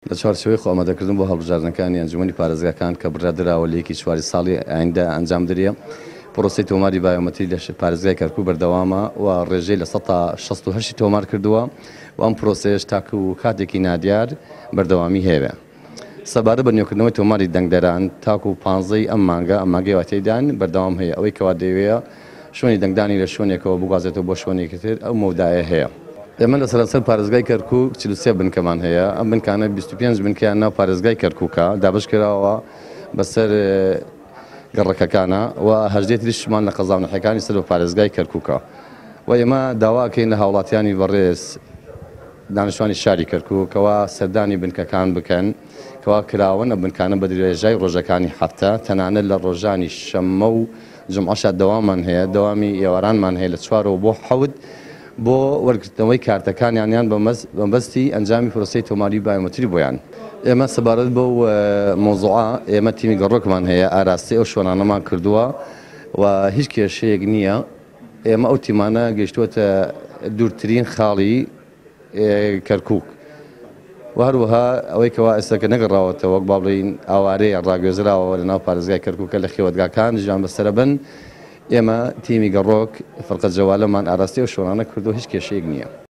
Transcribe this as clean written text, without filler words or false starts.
لە چوارچێوەی خۆئامادەکردن بۆ هەڵبژاردنەکانی ئەنجومەنی پارێزگاکان کە بڕیار دراوە لە یەکی چواری ساڵی ئایندە ئەنجام بدرێ، پرۆسەی تۆماری بایۆمەتری لە پارێزگای کەرکوک بەردەوامە و ڕێژەی 68% ی تۆمار کردووە و ئەم پرۆسەیەش تاکو کاتێکی نادیار بەردەوامی هەیە. سەبارەت بە نوێکردنەوەی تۆماری دەنگدەران تاکو پانزەی ئەم مانگە، ئەم مانگەی وا تێیدان بەردەوام هەیە، ئەوەی کەوا دەیەوێ شوێنی دەنگدانی لە شوێنێکەوە بگوازێتەوە بۆ شوێنێکی تر ئەو مەودایە هەیە. ئێمە لە سەرانسەر پارێزگای کەرکوک 43 بنکەمان هەیە، ئەم بنکانە 25 بنکەیان ناو پارێزگای کەرکوکە دابەشکراوە بەسەر گەڕەکەکانە و 18 تریشمان لە قەزا و ناحیەکانی سەر بە پارێزگای کەرکوکە و ئێمە داواکەین لە هاوڵاتیانی بەڕێز دانیشتوانی شاری کەرکوک کەوا سەردانی بنکەکان بکەن کەوا کراوەن، ئەم بنکانە بە درێژای ڕۆژەکانی هەفتە تەنانەت لە ڕۆژانی شەممە و جومعەشا دەوامان هەیە، دەوامی ئێوارانمان هەیە لە چوارەوە بۆ حەوت بۆ وەرگرتنەوەی کارتەکانیان یان بەمەبەستی ئەنجامی پرۆسەی تۆماری بایۆمەتری بۆیان. ئێمە سەبارەت بەو مەوزوعە ئێمە تیمی گەڕۆکمان هەیە ئاراستەی ئەو شوێنانەمان کردووە و هیچ کێشەیەک نییە. ئێمە ئەو تیمانە گەیشتووەتە دوورترین خاڵی کەرکووک و هەروەها ئەوەی کەوا ئێستا کە نەگەڕاوەتەوە وەک با بڵێین ئاوارەیە ڕاگوێزراوە لە ناو پارێزگای کەرکووکە لە خێوەتگاکان ژیان بەسەرە بن ئێمە تیمی گەڕۆک فرقە جەوالەمان ئاراستەی ئەو شوێنانە کردووە هیچ کێشەیەک نییە.